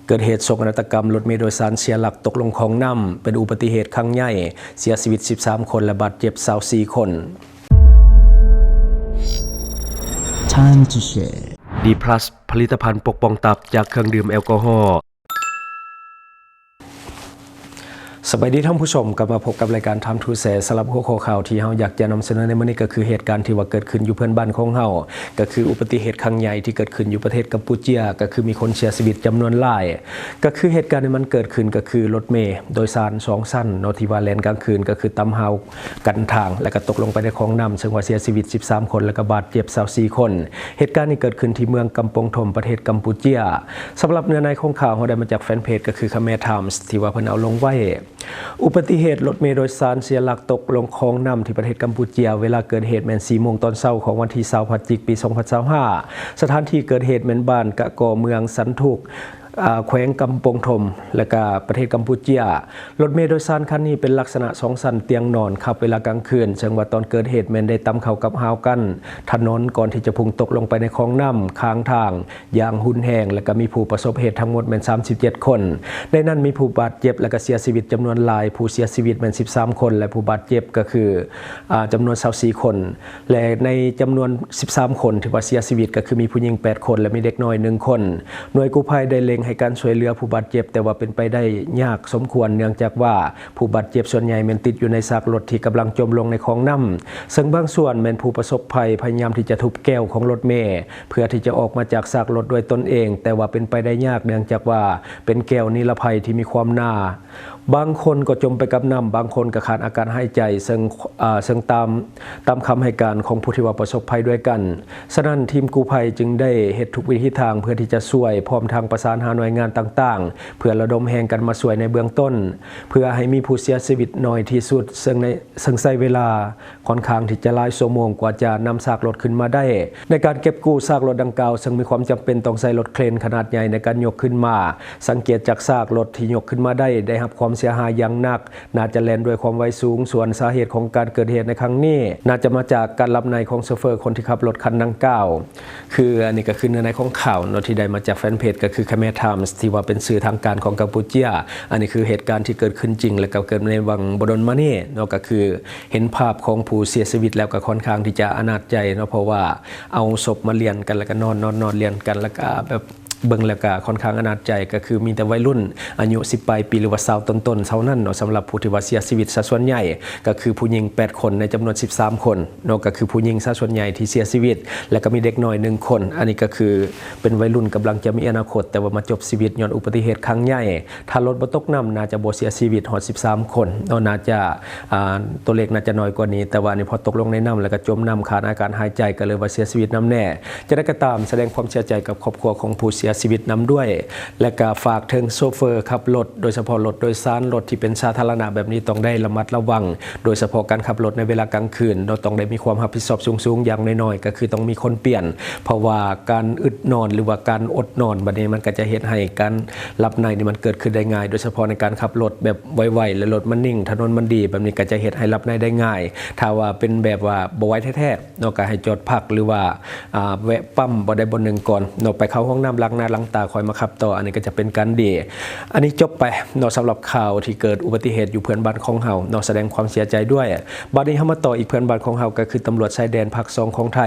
ເກີດເຫດໂສກນາດຕະກຳ ລົດເມໂດຍສານເສຍຫຼັກຕົກລົງຄອງນ້ຳ ເປັນອຸບັດຕິເຫດຄັ້ງໃຫຍ່ ເສຍຊີວິດສິບສາມຄົນ ແລະ ບາດເຈັບຊາວສີ່ຄົນ. Time to share. ດີພລັສ ຜະລິດຕະພັນປົກປ້ອງຕັບຈາກເຄື່ອງດື່ມແອລກໍຮໍ. ສະບາຍດີທ່ານຜູ້ຊົມ, ກັບມາພົບກັບລາຍການ Time to Share. ສຳລັບຫົວຂໍ້ຂ່າວທີ່ເຮົາຢາກຈະນຳສະເໜີໃນມື້ນີ້ ກໍຄືເຫດການທີ່ວ່າເກີດຂຶ້ນຢູ່ເພື່ອນບ້ານຂອງເຮົາ, ກໍຄືອຸບັດຕິເຫດຄັ້ງໃຫຍ່ທີ່ເກີດຂຶ້ນຢູ່ປະເທດກຳປູເຈຍ, ກໍຄືມີຄົນເສຍຊີວິດຈຳນວນຫຼາຍ. ກໍຄືເຫດການທີ່ມັນເກີດຂຶ້ນ ກໍຄືລົດເມໂດຍສານສອງຊັ້ນເນາະ ທີ່ວ່າແລ່ນກາງຄືນ ກໍຄືຕຳຮາວກັນທາງ ແລ້ວກໍຕົກລົງໄປໃນຄອງນ້ຳ ເຊິ່ງວ່າເສຍຊີວິດສິບສາມຄົນ ແລ້ວກໍບາດເຈັບຊາວສີ່ຄົນ. ເຫດການນີ້ເກີດຂຶ້ນທີ່ເມືອງກຳປົງຖົມ ປະເທດກຳປູເຈຍ. ສຳລັບເນື້ອໃນຂອງຂ່າວ ເຮົາໄດ້ມາຈາກແຟນເພຈ ກໍຄື Khmer Times ທີ່ວ່າເພິ່ນເອົາລົງໄວ້. ອຸບັດຕິເຫດລົດເມໂດຍສານເສຍຫຼັກຕົກລົງຄອງນ້ຳທີ່ປະເທດກຳປູເຈຍ ເວລາເກີດເຫດແມ່ນສີ່ໂມງຕອນເຊົ້າຂອງວັນທີຊາວ ພະຈິກ ປີສອງພັນຊາວຫ້າ. ສະຖານທີ່ເກີດເຫດແມ່ນບ້ານກະກໍ ເມືອງສັນທຸກ ອາ ແຂວງກຳປົງຖົມ ແລະກະປະເທດກຳປູເຈຍ. ລົດເມໂດຍສານຄັນນີ້ເປັນລັກສະນະສອງຊັ້ນຕຽງນອນ ຂັບເວລາກາງຄືນ, ເຊິ່ງວ່າຕອນເກີດເຫດແມ່ນໄດ້ຕຳເຂົ້າກັບຮາວກັນຖະໜົນ ກ່ອນທີ່ຈະພຸ່ງຕົກລົງໄປໃນຄອງນ້ຳຂ້າງທາງ ຢ່າງຮຸນແຮງ ແລະກະມີຜູ້ປະສົບເຫດທັງໝົດແມ່ນສາມສິບເຈັດຄົນ. ໃນນັ້ນມີຜູ້ບາດເຈັບ ແລະກະເສຍຊີວິດຈຳນວນຫຼາຍ, ຜູ້ເສຍຊີວິດແມ່ນສິບສາມຄົນ ແລະຜູ້ບາດເຈັບກໍຄື ອາ ຈຳນວນຊາວສີ່ຄົນ ແລະໃນຈຳນວນສິບສາມຄົນທີ່ວ່າເສຍຊີວິດ ກໍຄືມີຜູ້ຍິງແປດຄົນ ແລະມີເດັກນ້ອຍໜຶ່ງຄົນ. ໜ່ວຍກູ້ໄພໄດ້ເລັ່ງໃຫ້ການຊ່ວຍເຫຼືອຜູ້ບາດເຈັບ ແຕ່ວ່າເປັນໄປໄດ້ຍາກສົມຄວນ ເນື່ອງຈາກວ່າຜູ້ບາດເຈັບສ່ວນໃຫຍ່ແມ່ນຕິດຢູ່ໃນຊາກລົດທີ່ກຳລັງຈົມລົງໃນຄອງນ້ຳ ເຊິ່ງບາງສ່ວນແມ່ນຜູ້ປະສົບໄພພະຍາຍາມທີ່ຈະທຸບແກ້ວຂອງລົດເມ ເພື່ອທີ່ຈະອອກມາຈາກຊາກລົດດ້ວຍຕົນເອງ, ແຕ່ວ່າເປັນໄປໄດ້ຍາກ ເນື່ອງຈາກວ່າເປັນແກ້ວນິລະໄພທີ່ມີຄວາມໜາ. ບາງຄົນກໍຈົມໄປກັບນ້ຳ, ບາງຄົນກໍຂາດອາການຫາຍໃຈ, ເຊິ່ງ ອາ ເຊິ່ງຕາມ ຕາມຄຳໃຫ້ການຂອງຜູ້ທີ່ວ່າປະສົບໄພດ້ວຍກັນ. ສະນັ້ນ ທີມກູ້ໄພຈຶ່ງໄດ້ເຮັດທຸກວິທີທາງເພື່ອທີ່ຈະຊ່ວຍ, ພ້ອມທັງປະສານຫາໜ່ວຍງານຕ່າງໆ ເພື່ອລະດົມແຮງກັນມາຊ່ວຍໃນເບື້ອງຕົ້ນ, ເພື່ອໃຫ້ມີຜູ້ເສຍຊີວິດໜ້ອຍທີ່ສຸດ, ເຊິ່ງໃນ ເຊິ່ງໃຊ້ເວລາ ຂ້ອນຂ້າງທີ່ຈະຫຼາຍຊົ່ວໂມງກວ່າຈະນຳຊາກລົດຂຶ້ນມາໄດ້. ໃນການເກັບກູ້ຊາກລົດດັ່ງກ່າວ ເຊິ່ງມີຄວາມຈຳເປັນຕ້ອງໃຊ້ລົດເຄຣນຂະໜາດໃຫຍ່ໃນການຍົກຂຶ້ນມາ. ສັງເກດຈາກຊາກລົດທີ່ຍົກຂຶ້ນມາໄດ້ ໄດ້ຮັບຄວາມເສຍຫາຍຢ່າງໜັກ, ໜ້າຈະແລ່ນດ້ວຍຄວາມໄວສູງ, ສ່ວນສາເຫດຂອງການເກີດເຫດໃນຄັ້ງນີ້ ໜ້າຈະມາຈາກການຫຼັບໃນຂອງໂຊເຟີຄົນທີ່ຂັບລົດຄັນດັ່ງກ່າວ. ຄືອັນນີ້ກໍຄືເນື້ອໃນຂອງຂ່າວເນາະ ທີ່ໄດ້ມາຈາກແຟນເພຈ ກໍຄື Khmer Times ທີ່ວ່າເປັນສື່ທາງການຂອງກຳປູເຈຍ. ອັນນີ້ຄືເຫດການທີ່ເກີດຂຶ້ນຈິງ ແລະກໍເກີດໃນຫວ່າງບໍ່ດົນມານີ້ເນາະ, ກໍຄື ເຫັນພາບຂອງຜູ້ເສຍຊີວິດແລ້ວກໍຂ້ອນຂ້າງທີ່ຈະອະນາດໃຈເນາະ, ເພາະວ່າເອົາສົບມາລຽນກັນ ແລ້ວກໍນອນ ນອນ ນອນລຽນກັນ ແລ້ວກໍແບບເບິ່ງແລ້ວກໍຂ້ອນຂ້າງອະນາດໃຈ, ກໍຄືມີແຕ່ໄວລຸ້ນອາຍຸສິບປາຍປີ ຫຼືວ່າຊາວຕົ້ນໆເທົ່ານັ້ນເນາະ. ສຳລັບຜູ້ທີ່ວ່າເສຍຊີວິດຊະສ່ວນໃຫຍ່ ກໍຄືຜູ້ຍິງແປດຄົນໃນຈຳນວນສິບສາມຄົນເນາະ, ກໍຄືຜູ້ຍິງຊະສ່ວນໃຫຍ່ທີ່ເສຍຊີວິດ ແລ້ວກໍມີເດັກນ້ອຍໜຶ່ງຄົນ. ອັນນີ້ກໍຄືເປັນໄວລຸ້ນກຳລັງຈະມີອະນາຄົດ ແຕ່ວ່າມາຈົບຊີວິດຍ້ອນອຸບັດຕິເຫດຄັ້ງໃຫຍ່. ຖ້າລົດບໍ່ຕົກນ້ຳ ໜ້າຈະບໍ່ເສຍຊີວິດຮອດສິບສາມຄົນເນາະ, ໜ້າຈະ ອາ ຕົວເລກໜ້າຈະໜ້ອຍກວ່ານີ້, ແຕ່ວ່ານີ້ພໍຕົກລົງໃນນ້ຳ ແລ້ວກໍຈົມນ້ຳ ຂາດອາການຫາຍໃຈ ກໍເລີຍວ່າເສຍຊີວິດນຳແນ່. ຈັ່ງໃດກໍຕາມ ສະແດງຄວາມເສຍໃຈກັບຄອບຄົວຂອງຜູ້ເສຍຊີວິດນຳດ້ວຍ ແລະກໍຝາກເຖິງໂຊເຟີຂັບລົດ ໂດຍສະເພາະລົດໂດຍສານ, ລົດທີ່ເປັນສາທາລະນະແບບນີ້ ຕ້ອງໄດ້ລະມັດລະວັງ, ໂດຍສະເພາະການຂັບລົດໃນເວລາກາງຄືນເນາະ, ຕ້ອງໄດ້ມີຄວາມຮັບຜິດຊອບສູງໆ ຢ່າງນ້ອຍໆກໍຄືຕ້ອງມີຄົນປ່ຽນ, ເພາະວ່າການອຶດນອນ ຫຼືວ່າການອົດນອນ ບັດນີ້ມັນກໍຈະເຮັດໃຫ້ການຫຼັບໃນນີ້ມັນເກີດຂຶ້ນໄດ້ງ່າຍ, ໂດຍສະເພາະໃນການຂັບລົດແບບໄວໆ ແລະລົດມັນນິ່ງ ຖະໜົນມັນດີ ແບບນີ້ກໍຈະເຮັດໃຫ້ຫຼັບໃນໄດ້ງ່າຍ. ຖ້າວ່າເປັນແບບວ່າບໍ່ໄຫວແທ້ໆເນາະ ກໍໃຫ້ຈອດພັກ ຫຼືວ່າ ອາ ແວະປ້ຳບ່ອນໃດບ່ອນໜຶ່ງກ່ອນເນາະ, ໄປເຂົ້າຫ້ອງນ້ຳ ລ້າງໜ້າລ້າງຕາ ຄ່ອຍມາຂັບຕໍ່, ອັນນີ້ກໍຈະເປັນການດີ. ອັນນີ້ຈົບໄປເນາະ ສຳລັບຂ່າວທີ່ເກີດອຸບັດຕິເຫດຢູ່ເພື່ອນບ້ານຂອງເຮົາເນາະ, ສະແດງຄວາມເສຍໃຈດ້ວຍ. ບັດນີ້ເຮົາມາຕໍ່ອີກເພື່ອນບ້ານຂອງເຮົາ ກໍຄືຕຳຫຼວດຊາຍແດນພາກສອງຂອງໄທ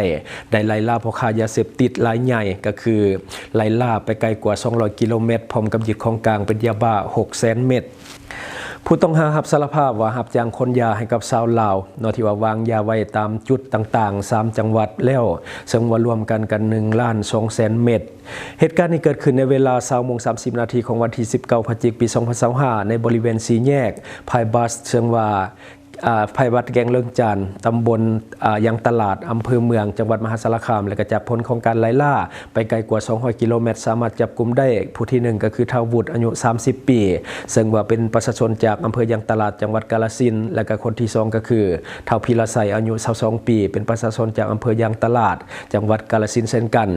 ໄດ້ໄລ່ລ່າພໍ່ຄ້າຢາເສບຕິດລາຍໃຫຍ່, ກໍຄືໄລ່ລ່າໄປໄກກວ່າສອງຮ້ອຍກິໂລແມັດ ພ້ອມກັບຍຶດຂອງກາງເປັນຢາບ້າຫົກແສນເມັດ. ຜູ້ຕ້ອງຫາຮັບສາລະພາບວ່າຮັບຈ້າງຂົນຢາໃຫ້ກັບຊາວລາວເນາະ ທີ່ວ່າວາງຢາໄວ້ຕາມຈຸດຕ່າງໆ ສາມຈັງຫວັດແລ້ວ, ເຊິ່ງວ່າລວມກັນກໍໜຶ່ງລ້ານສອງແສນເມັດ. ເຫດການນີ້ເກີດຂຶ້ນໃນເວລາຊາວໂມງສາມສິບນາທີຂອງວັນທີສິບເກົ້າ ພະຈິກ ປີສອງພັນຊາວຫ້າ ໃນບໍລິເວນສີ່ແຍກພາຍບັສ ເຊິ່ງວ່າ ອາ ພາຍບັດແກງເລີງຈານ ຕຳບົນ ອາ ຢາງຕະຫຼາດ ອຳເພີເມືອງ ຈັງຫວັດມະຫາສາລະຄາມ ແລະກະຈາກຜົນຂອງການໄລ່ລ່າໄປໄກກວ່າສອງຮ້ອຍກິໂລແມັດ ສາມາດຈັບກຸມໄດ້ຜູ້ທີໜຶ່ງ ກໍຄືທ້າວວຸດ ອາຍຸສາມສິບປີ ເຊິ່ງວ່າເປັນປະຊາຊົນຈາກອຳເພີຢາງຕະຫຼາດ ຈັງຫວັດກາລະສິນ ແລະກະຄົນທີສອງ ກໍຄືທ້າວພີລະໄຊ ອາຍຸຊາວສອງປີ ເປັນປະຊາຊົນຈາກອຳເພີຢາງຕະຫຼາດ ຈັງຫວັດກາລະສິນເຊັ່ນກັນ.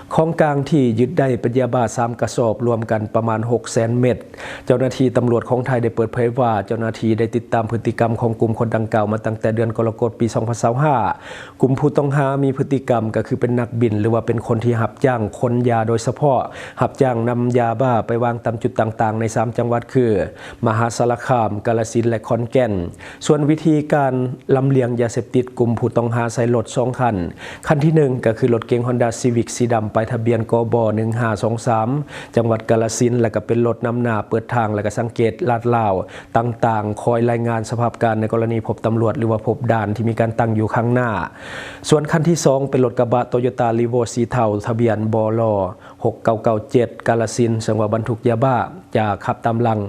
ຂອງກາງທີ່ຍຶດໄດ້ເປັນຢາບ້າສາມກະສອບ ລວມກັນປະມານຫົກແສນເມັດ. ເຈົ້າໜ້າທີ່ຕຳຫຼວດຂອງໄທໄດ້ເປີດເຜີຍວ່າ ເຈົ້າໜ້າທີ່ໄດ້ຕິດຕາມພຶດຕິກຳຂອງກຸ່ມ ຄົນດັ່ງກ່າວມາຕັ້ງແຕ່ເດືອນກໍລະກົດປີສອງພັນຊາວຫ້າ. ກຸ່ມຜູ້ຕ້ອງຫາມີພຶດຕິກຳກໍຄືເປັນນັກບິນ ຫຼືວ່າເປັນຄົນທີ່ຮັບຈ້າງຂົນຢາໂດຍສະເພາະ, ຮັບຈ້າງນຳຢາບ້າໄປວາງຕາມຈຸດຕ່າງໆໃນສາມຈັງຫວັດຄື ມະຫາສາລະຄາມ, ກາລະສິນ ແລະ ຂອນແກ່ນ. ສ່ວນວິທີການລຳລຽງຢາເສບຕິດ, ກຸ່ມຜູ້ຕ້ອງຫາໃຊ້ລົດສອງຄັນ. ຄັນທີໜຶ່ງກໍຄືລົດເກັງ Honda Civic ສີດຳ ປ້າຍທະບຽນ ກບ ໜຶ່ງຫ້າສອງສາມ ຈັງຫວັດກາລະສິນ ແລ້ວກໍເປັນລົດນຳໜ້າເປີດທາງ ແລ້ວກໍສັງເກດລາດລາວຕ່າງໆ, ຄອຍລາຍງານສະພາບການໃນກໍລະນີພົບຕຳຫຼວດ ຫຼືວ່າພົບດ່ານທີ່ມີການຕັ້ງຢູ່ຂ້າງໜ້າ. ສ່ວນຄັນທີສອງເປັນລົດກະບະ Toyota Revo ສີເທົາ ທະບຽນ ບລ ຫົກເກົ້າເກົ້າເຈັດ ກາລະສິນ ເຊິ່ງວ່າບັນທຸກຢາບ້າຈາກຂັບຕາມຫຼັງ.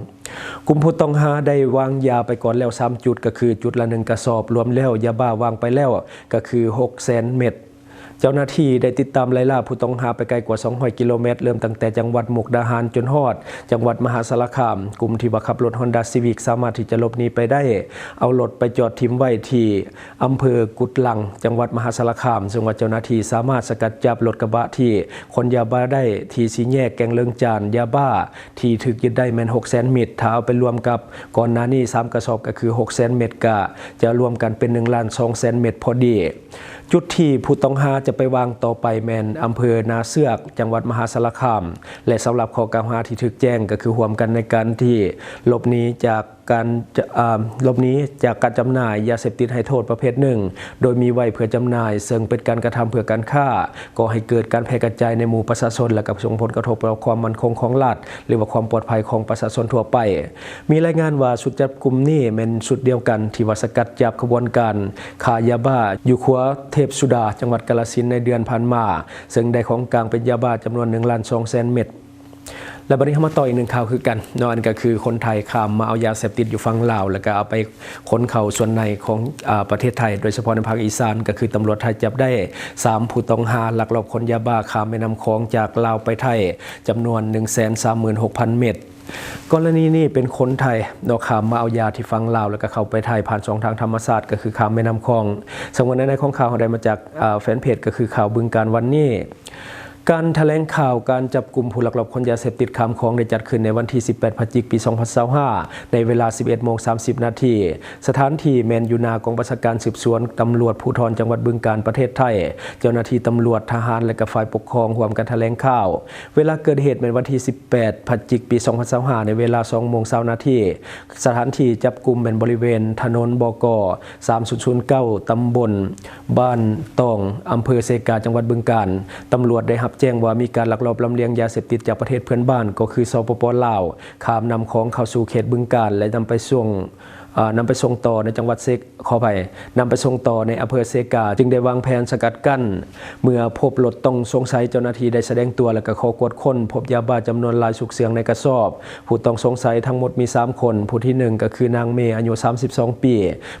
ກຸ່ມຜູ້ຕ້ອງຫາໄດ້ວາງຢາໄປກ່ອນແລ້ວສາມຈຸດ ກໍຄືຈຸດລະໜຶ່ງກະສອບ, ລວມແລ້ວຢາບ້າວາງໄປແລ້ວກໍຄືຫົກແສນເມັດ. ເຈົ້າໜ້າທີ່ໄດ້ຕິດຕາມໄລ່ລ່າຜູ້ຕ້ອງຫາໄປໄກກວ່າສອງຮ້ອຍກິໂລແມັດ, ເລີ່ມຕັ້ງແຕ່ຈັງຫວັດມຸກດາຫານຈົນຮອດຈັງຫວັດມະຫາສາລະຄາມ. ກຸ່ມທີ່ວ່າຂັບລົດ Honda Civic ສາມາດທີ່ຈະຫຼົບໜີໄປໄດ້, ເອົາລົດໄປຈອດຖິ້ມໄວ້ທີ່ ອຳເພີກຸດລັງ ຈັງຫວັດມະຫາສາລະຄາມ, ເຊິ່ງວ່າເຈົ້າໜ້າທີ່ສາມາດສະກັດຈັບລົດກະບະທີ່ຂົນຢາບ້າໄດ້ທີ່ສີ່ແຍກແກ່ງເລີງຈານ, ຢາບ້າທີ່ຖືກຍຶດໄດ້ແມ່ນຫົກແສນເມັດ, ຖ້າເອົາໄປລວມກັບກ່ອນໜ້ານີ້ສາມກະສອບ ກໍຄືຫົກແສນເມັດ, ກະຈະລວມກັນເປັນໜຶ່ງລ້ານສອງແສນເມັດພໍດີ. ຈຸດທີ່ຜູ້ຕ້ອງຫາຈະໄປວາງຕໍ່ໄປແມ່ນອຳເພີນາເຊືອກ ຈັງຫວັດມະຫາສາລະຄາມ ແລະ ສຳລັບຂໍ້ກ່າວຫາທີ່ຖືກແຈ້ງ ກໍຄືຮ່ວມກັນໃນການທີ່ຫຼົບໜີຈາກ ການ ເອີ່ມ ຫຼົບໜີຈາກການຈຳໜ່າຍຢາເສບຕິດໃຫ້ໂທດປະເພດໜຶ່ງ ໂດຍມີໄວ້ເພື່ອຈຳໜ່າຍ ເຊິ່ງເປັນການກະທຳເພື່ອການຄ້າ, ກໍ່ໃຫ້ເກີດການແຜ່ກະຈາຍໃນໝູ່ປະຊາຊົນ ແລະ ກໍສົ່ງຜົນກະທົບຕໍ່ຄວາມໝັ້ນຄົງຂອງລັດ ຫຼືວ່າຄວາມປອດໄພຂອງປະຊາຊົນທົ່ວໄປ. ມີລາຍງານວ່າຊຸດຈັບກຸມນີ້ແມ່ນຊຸດດຽວກັນທີ່ວ່າສະກັດຈັບຂະບວນການຄ້າຢາບ້າຢູ່ຂົວເທບສຸດາ ຈັງຫວັດກາລະສິນໃນເດືອນຜ່ານມາ, ເຊິ່ງໄດ້ຂອງກາງເປັນຢາບ້າຈຳນວນໜຶ່ງລ້ານສອງແສນເມັດ. ແລະ ບັດນີ້ເຮົາມາຕໍ່ອີກໜຶ່ງຂ່າວຄືກັນເນາະ, ອັນນີ້ກໍຄືຄົນໄທຂ້າມມາເອົາຢາເສບຕິດຢູ່ຝັ່ງລາວ ແລ້ວກໍເອົາໄປຂົນເຂົ້າສ່ວນໃນຂອງ ອາ ປະເທດໄທ, ໂດຍສະເພາະໃນພາກອີສານ ກໍຄືຕຳຫຼວດໄທຈັບໄດ້ສາມຜູ້ຕ້ອງຫາລັກລອບຂົນຢາບ້າຂ້າມແມ່ນ້ຳຂອງຈາກລາວໄປໄທ ຈຳນວນໜຶ່ງແສນສາມໝື່ນຫົກພັນເມັດ. ກໍລະນີນີ້ເປັນຄົນໄທເນາະ ຂ້າມມາເອົາຢາທີ່ຝັ່ງລາວ ແລ້ວກໍເຂົ້າໄປໄທຜ່ານຊ່ອງທາງທຳມະຊາດ ກໍຄືຂ້າມແມ່ນ້ຳຂອງ. ເຊິ່ງວ່າໃນ ໃນຂອງຂ່າວເຮົາໄດ້ມາຈາກ ອາ ແຟນເພຈ ກໍຄືຂ່າວບຶງການວັນນີ້. ການຖະແຫຼງຂ່າວການຈັບກຸມຜູ້ລັກລອບຂົນຢາເສບຕິດຂ້າມຂອງໄດ້ຈັດຂຶ້ນໃນວັນທີສິບແປດ ພະຈິກ ປີສອງພັນຊາວຫ້າ ໃນເວລາສິບເອັດໂມງສາມສິບນາທີ. ສະຖານທີ່ແມ່ນຢູ່ໜ້າກອງບັນຊາການສືບສວນຕຳຫຼວດພູທອນຈັງຫວັດບຶງການ ປະເທດໄທ. ເຈົ້າໜ້າທີ່ຕຳຫຼວດ, ທະຫານ ແລະ ກໍຝ່າຍປົກຄອງຮ່ວມກັນຖະແຫຼງຂ່າວ. ເວລາເກີດເຫດແມ່ນວັນທີສິບແປດ ພະຈິກ ປີສອງພັນຊາວຫ້າ ໃນເວລາສອງໂມງຊາວນາທີ. ສະຖານທີ່ຈັບກຸມແມ່ນບໍລິເວນຖະໜົນ ບກ ສາມສູນສູນເກົ້າ ຕຳບົນບ້ານຕອງ ອຳເພີເຊກາ ຈັງຫວັດບຶງການ. ຕຳຫຼວດໄດ້ຮັບແຈ້ງວ່າມີການລັກລອບລຳລຽງຢາເສບຕິດຈາກປະເທດເພື່ອນບ້ານ ກໍຄື ສປປ ລາວ ຂ້າມນ້ຳຂອງເຂົ້າສູ່ເຂດບຶງການ ແລະ ນຳໄປສົ່ງ ອາ ນຳໄປສົ່ງຕໍ່ໃນຈັງຫວັດເຊ ຂໍອະໄພ ນຳໄປສົ່ງຕໍ່ໃນອຳເພີເຊກາ ຈຶ່ງໄດ້ວາງແຜນສະກັດກັ້ນ. ເມື່ອພົບລົດຕ້ອງສົງໄສ, ເຈົ້າໜ້າທີ່ໄດ້ສະແດງຕົວ ແລ້ວກໍເຂົ້າກວດຄົ້ນ, ພົບຢາບ້າຈຳນວນຫຼາຍຊຸກເຊື່ອງໃນກະສອບ. ຜູ້ຕ້ອງສົງໄສທັງໝົດມີສາມຄົນ, ຜູ້ທີໜຶ່ງກໍຄືນາງເມ ອາຍຸສາມສິບສອງປີ,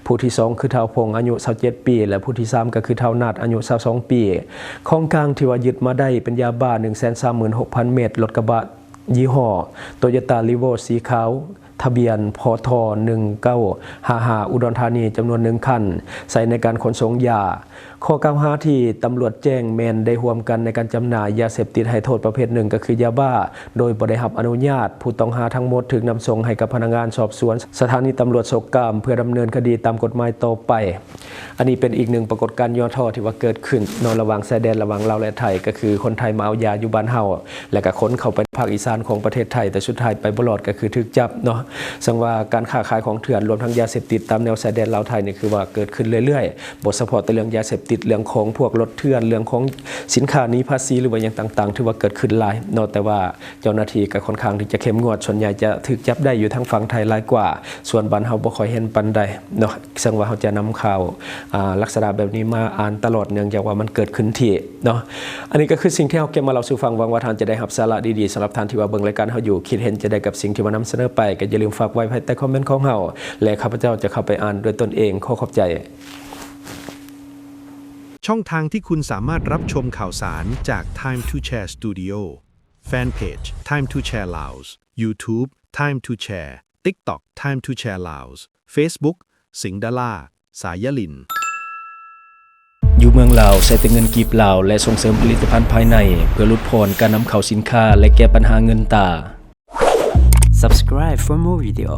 ຜູ້ທີສອງຄືທ້າວພົງ ອາຍຸຊາວເຈັດປີ ແລະ ຜູ້ທີສາມກໍຄືທ້າວນາດ ອາຍຸຊາວສອງປີ. ຂອງກາງທີ່ວ່າຍຶດມາໄດ້ເປັນຢາບ້າໜຶ່ງແສນສາມໝື່ນຫົກພັນເມັດ, ລົດກະບະ ຍີ່ຫໍ້ Toyota Revo ສີຂາວ ທະບຽນ ພທ ໜຶ່ງເກົ້າຫ້າຫ້າ ອຸດອນທານີ ຈຳນວນໜຶ່ງຄັນ ໃຊ້ໃນການຂົນສົ່ງຢາ. ຂໍ້ກ່າວຫາທີ່ຕຳຫຼວດແຈ້ງແມ່ນໄດ້ຮ່ວມກັນໃນການຈຳໜ່າຍຢາເສບຕິດໃຫ້ໂທດປະເພດໜຶ່ງ ກໍຄືຢາບ້າ ໂດຍບໍ່ໄດ້ຮັບອະນຸຍາດ. ຜູ້ຕ້ອງຫາທັງໝົດຖືກນຳສົ່ງໃຫ້ກັບພະນັກງານສອບສວນສະຖານີຕຳຫຼວດໂຊກາມ ເພື່ອດຳເນີນຄະດີຕາມກົດໝາຍຕໍ່ໄປ. ອັນນີ້ເປັນອີກໜຶ່ງປາກົດການຫຍໍ້ທໍ້ທີ່ວ່າເກີດຂຶ້ນເນາະ ລະຫວ່າງຊາຍແດນລະຫວ່າງລາວ ແລະ ໄທ, ກໍຄືຄົນໄທມາເອົາຢາຢູ່ບ້ານເຮົາ ແລ້ວກໍຂົນເຂົ້າໄປພາກອີສານຂອງປະເທດໄທ, ແຕ່ສຸດທ້າຍໄປບໍ່ລອດ ກໍຄືຖືກຈັບເນາະ. ເຊິ່ງວ່າການຄ້າຂາຍຂອງເຖື່ອນ ລວມທັງຢາເສບຕິດຕາມແນວຊາຍແດນລາວໄທນີ້ ຄືວ່າເກີດຂຶ້ນເລື້ອຍໆ, ບໍ່ສະເພາະແຕ່ເລື່ອງຢາເສບຕິດ, ເລື່ອງຂອງພວກລົດເຖື່ອນ, ເລື່ອງຂອງສິນຄ້າໜີພາສີ ຫຼືວ່າຫຍັງຕ່າງໆ ຖືວ່າເກີດຂຶ້ນຫຼາຍເນາະ, ແຕ່ວ່າ ເຈົ້າໜ້າທີ່ກໍຄ່ອນຂ້າງທີ່ຈະເຂັ້ມງວດ, ສ່ວນໃຫຍ່ຈະຖືກຈັບໄດ້ຢູ່ທາງຝັ່ງໄທຫຼາຍກວ່າ, ສ່ວນບ້ານເຮົາບໍ່ຄ່ອຍເຫັນປານໃດເນາະ. ເຊິ່ງວ່າເຮົາຈະນຳຂ່າວ ອາ ລັກສະນະແບບນີ້ມາອ່ານຕະຫຼອດ ເນື່ອງຈາກວ່າມັນເກີດຂຶ້ນທີ່ເນາະ. ອັນນີ້ກໍຄືສິ່ງທີ່ເຮົາເກັບມາເລົ່າສູ່ຟັງ, ຫວັງວ່າທ່ານຈະໄດ້ຮັບສາລະດີໆ. ສຳລັບທ່ານທີ່ວ່າເບິ່ງລາຍການເຮົາຢູ່, ຄິດເຫັນຈັ່ງໃດກັບສິ່ງທີ່ວ່ານຳສະເໜີໄປ, ກໍຢ່າລືມຝາກໄວ້ພາຍໃຕ້ຄອມເມັນຂອງເຮົາ ແລະ ຂ້າພະເຈົ້າຈະເຂົ້າໄປອ່ານດ້ວຍຕົນເອງ. ຂໍຂອບໃຈ. ช่องทางที่คุณสามารถรับชมข่าวสารจาก Time to Share Studio แฟนเพจ Time to Share Laos, YouTube Time to Share, TikTok Time to Share Laos, Facebook ສິງດາລາ ສາຍຍະລິນ. ຢູ່ເມືອງລາວ ໃຊ້ແຕ່ເງິນກີບລາວ ແລະ ສົ່ງເສີມຜະລິດຕະພັນພາຍໃນ ເພື່ອຫຼຸດຜ່ອນການນຳເຂົ້າສິນຄ້າ ແລະ ແກ້ບັນຫາເງິນຕາ. Subscribe for more video.